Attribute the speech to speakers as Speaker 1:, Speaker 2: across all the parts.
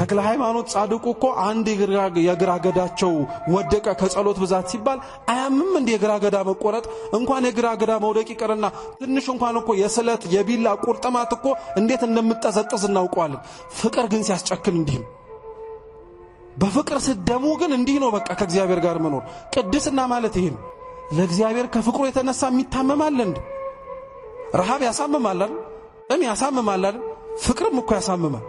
Speaker 1: ተክለ ሃይማኖት ጻድቁ እኮ አንድ የግራ ገዳቸው ወደቀ ከጸሎት ብዛት ሲባል አያምም እንዴ? የግራ ገዳ መቆረጥ እንኳን የግራ ገዳ መውደቅ ይቅርና ትንሽ እንኳን እኮ የስለት የቢላ ቁርጥማት እኮ እንዴት እንደምጠዘጥዝ እናውቀዋለን። ፍቅር ግን ሲያስጨክን እንዲህ ነው። በፍቅር ስደሙ ግን እንዲህ ነው። በቃ ከእግዚአብሔር ጋር መኖር ቅድስና ማለት ይሄ ነው። ለእግዚአብሔር ከፍቅሩ የተነሳ የሚታመማል እንዴ? ረሃብ ያሳምማል አይደል? ጥም ያሳምማል አይደል? ፍቅርም እኮ ያሳምማል።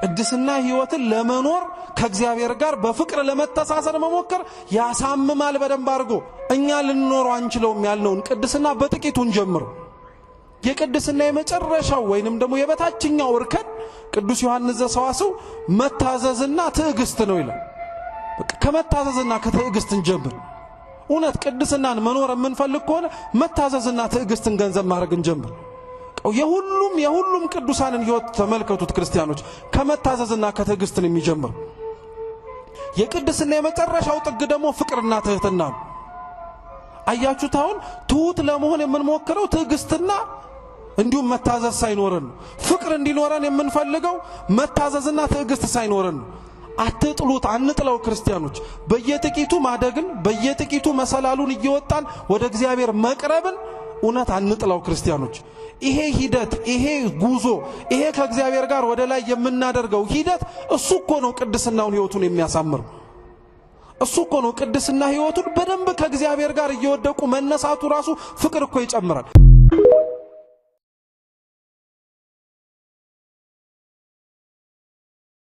Speaker 1: ቅድስና ሕይወትን ለመኖር ከእግዚአብሔር ጋር በፍቅር ለመተሳሰር መሞከር ያሳምማል በደንብ አድርጎ። እኛ ልንኖረው አንችለውም ያልነውን ቅድስና በጥቂቱ እንጀምር። የቅድስና የመጨረሻው ወይንም ደግሞ የበታችኛው እርከን ቅዱስ ዮሐንስ ዘሰዋስው መታዘዝና ትዕግስት ነው ይላል። በቃ ከመታዘዝና ከትዕግስት እንጀምር። እውነት ቅድስናን መኖር የምንፈልግ ከሆነ መታዘዝና ትዕግስትን ገንዘብ ማድረግ እንጀምር። የሁሉም ቅዱሳንን ሕይወት ተመልከቱት ክርስቲያኖች፣ ከመታዘዝና ከትዕግስትን የሚጀምር። የቅድስና የመጨረሻው ጥግ ደግሞ ፍቅርና ትህትና ነው። አያችሁት? አሁን ትሁት ለመሆን የምንሞክረው ትዕግስትና እንዲሁም መታዘዝ ሳይኖረን ነው። ፍቅር እንዲኖረን የምንፈልገው መታዘዝና ትዕግስት ሳይኖረን ነው። አትጥሉት፣ አንጥለው ክርስቲያኖች። በየጥቂቱ ማደግን በየጥቂቱ መሰላሉን እየወጣን ወደ እግዚአብሔር መቅረብን እውነት አንጥለው ክርስቲያኖች። ይሄ ሂደት፣ ይሄ ጉዞ፣ ይሄ ከእግዚአብሔር ጋር ወደ ላይ የምናደርገው ሂደት እሱ እኮ ነው ቅድስናውን ሕይወቱን የሚያሳምረው። እሱ እኮ ነው ቅድስና ሕይወቱን በደንብ ከእግዚአብሔር ጋር እየወደቁ መነሳቱ ራሱ ፍቅር እኮ ይጨምራል።